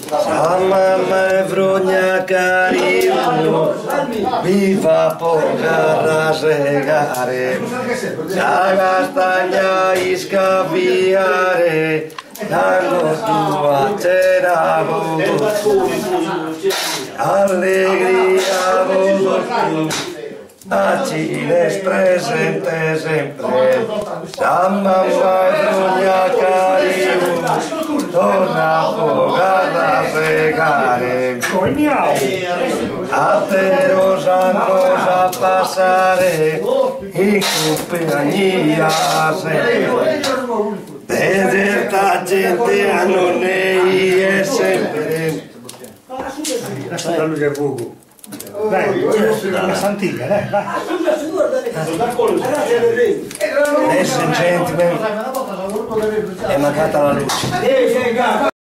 Sa mama 'e Frogna Cariu Viva po carrasegare Sa castagna iscaviare Cando ddu at cena po totu Allegria po totu A chie est presente sempre Sa mama 'e Frogna Cariu Torra po carrasegare Ateros annos a passare In cumpagnia sempre De zerta gente a non nde 'ier sempre. Lassa sa luxi 'e fogu. Dai, a s'antiga, dai, vai. Ladies and gentlemen, è mancata la luce.